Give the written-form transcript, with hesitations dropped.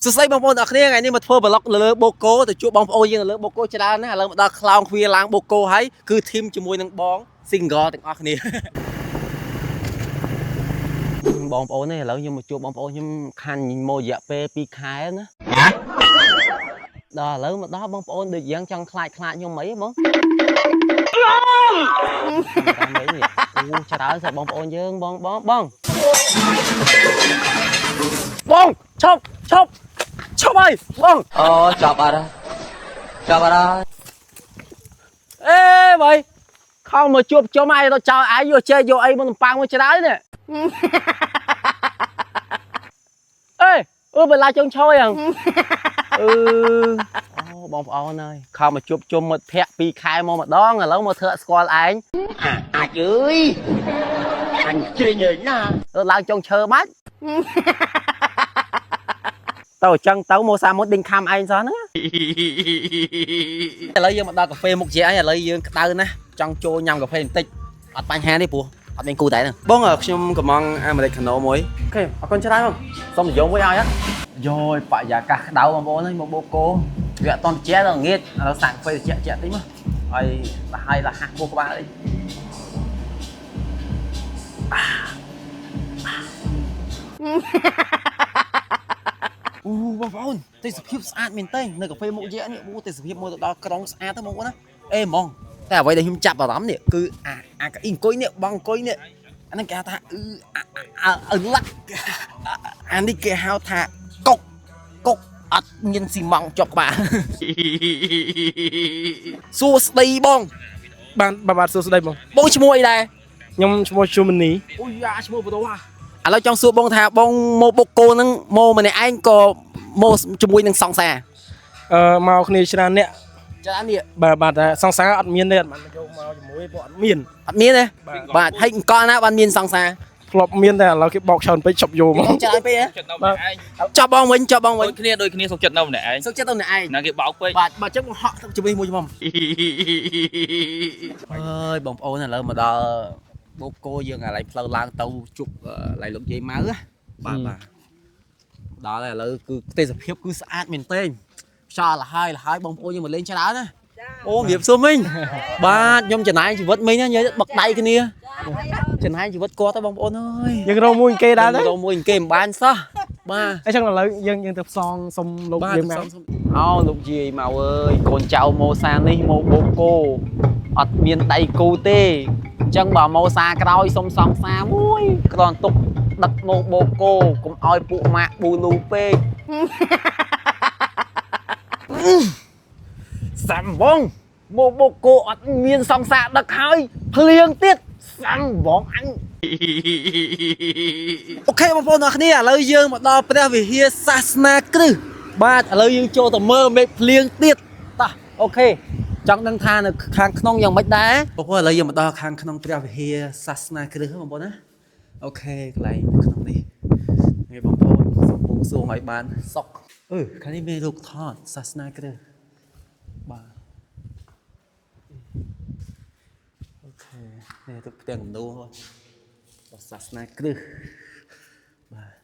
សួស្តីបងប្អូនទាំងអស់គ្នាថ្ងៃនេះមកធ្វើ vlog លើបូកូទៅជួបបងប្អូនយើងនៅលើបូកូច្រើនណាស់ឥឡូវមកដល់ខ្លោងទ្វារឡើងបូកូហើយគឺ team ជាមួយនឹងបង single ទាំងអស់គ្នា បងប្អូននេះឥឡូវខ្ញុំមកជួបបងប្អូនខ្ញុំខានមករយៈពេល2ខែណាដល់ឥឡូវមកដល់បងប្អូនដូចយ៉ាងចង់ខ្លាចខ្លាចខ្ញុំអីហ៎បងតាមអីនេះអូច្រើនសើបងប្អូនយើងបងបងបងបងឈប់ឈប់ឈប់ហើយបង អូចប់អត់ហើយចប់អត់ហើយ អេបើខំមកជួបជុំឯងទៅចោលឯងយកចេះយកអីមកតំប៉ាំងមកច្រើននេះ អេអឺបន្លាចុងឈរយ៉ាងអឺអូបងប្អូនអើយខំមកជួបជុំមិត្តភ័ក្តិ2ខែមកម្ដងឥឡូវមកធ្វើអត់ស្គាល់ឯង អាចអើយអញជ្រិញហើយណា ទៅឡើងចុងឈើបាច់ ទៅអញ្ចឹងទៅមកសាមុតដេញខំឯងសោះហ្នឹងឥឡូវយើងមកដល់កាហ្វេមុខជាអីឥឡូវយើងក្តៅណាស់ចង់ចូលញ៉ាំកាហ្វេបន្តិចអត់បញ្ហាទេព្រោះអត់មានគូតែហ្នឹងបងខ្ញុំកំងអាមេរិកខាណូមួយអូខេអរគុណច្រើនបងសុំនិយមមួយឲ្យយោយបរិយាកាសក្តៅបងប្អូនអើយមកបូកគោវាអត់តន់ត្រជាក់ដល់ងាតឥឡូវសាកកាហ្វេត្រជាក់ជាក់តិចមកឲ្យលហើយលហាស់ពោះក្បាលអី អូបងប្អូនទេសភាពស្អាតមែនទែននៅកាហ្វេមុខយៈនេះអូទេសភាពមើលទៅដល់ក្រុងស្អាតទៅបងប្អូនណាអេហ្មងតែអ្វីដែលខ្ញុំចាប់អារម្មណ៍នេះគឺអាអាកៅអីអង្គុយនេះបងអង្គុយនេះអាហ្នឹងគេហៅថាអឺអាអាអឺឡាក់អានេះគេហៅថាកុកកុកអត់មានស៊ីម៉ង់ជាប់ក្បាល សួស្តីបង បានបាទបាទសួស្តីបង បងឈ្មោះអីដែរ ខ្ញុំឈ្មោះជូមនី អូយ៉ាឈ្មោះបដូរឥឡូវចង់សួរបងថាបងមកបុកគោហ្នឹងមកម្នាក់ឯងក៏មកជាមួយនឹងសង្សារ អឺមកគ្នាច្រើនអ្នក ច្រើននេះ បាទបាទតែសង្សារអត់មានទេអត់បានយកមកជាមួយព្រោះអត់មាន អត់មានទេ បាទ បាទហើយអង្គណាបានមានសង្សារ ធ្លាប់មានតែឥឡូវគេបោកច្រើនពេកជប់យកមក ច្រើនពេកហ៎ ចិត្តនៅម្នាក់ឯង ចាប់បងវិញចាប់បងវិញ ដូចគ្នាដូចគ្នាសុខចិត្តនៅម្នាក់ឯង សុខចិត្តទៅម្នាក់ឯង ណាគេបោកពេក បាទបាទចឹងបងហក់ទៅជាមួយមួយខ្ញុំអើយបងប្អូនឥឡូវមកដល់បូកគោយើងអាឡៃផ្លូវឡើងទៅជប់ឡៃលោកយាយម៉ៅណាបាទបាទដល់ហើយឥឡូវគឺទេសភាពគឺស្អាតមែនទែនខ្យល់លហើយលហើយបងប្អូនយើងមកលេងច្រើនណាអូជំរាបសួរមីងបាទខ្ញុំចំណាយជីវិតមីងណានិយាយបឹកដៃគ្នាចំណាយជីវិតគាត់ទៅបងប្អូនអើយ យើងរកមួយគេដែរទេ រកមួយគេមិនបានសោះបាទ អញ្ចឹងឥឡូវយើងយើងទៅផ្សងសុំលោក បាទ យាយមក សុំសុំអូលោកយាយមកអើយកូនចៅម៉ូសានេះមកបូកូអត់មានដៃគូទេអញ្ចឹងបើម៉ូសាក្រោយសុំសង្សារមួយគ្រាន់ទុកដឹកមកបូកូកុំឲ្យពួកម៉ាក់ប៊ូលូពេកសាំបងមកបូកូអត់មានសង្សារដឹកហើយភ្លៀងទៀតសាំបងអញ អូខេបងប្អូនទាំងអស់គ្នាឥឡូវយើងមកដល់ព្រះវិហារសាសនាគ្រឹះបាទឥឡូវយើងចូលទៅមើលមេឃភ្លៀងទៀតតោះអូខេចង់ដឹងថានៅខាងក្នុងយ៉ាងម៉េចដែរបងប្អូនឥឡូវយើងមកដល់ខាងក្នុងព្រះវិហារសាសនាគ្រឹះហ្នឹងបងប្អូនណាអូខេកន្លែងនៅក្នុងនេះថ្ងៃបងប្អូនសូមបួងសួងឲ្យបានសុខអឺខាងនេះមានរូបថតសាសនាគ្រឹះបាទអូខេនេះទៅផ្ទាំងគំនូរបស់សាសនាគ្រឹះ បាទ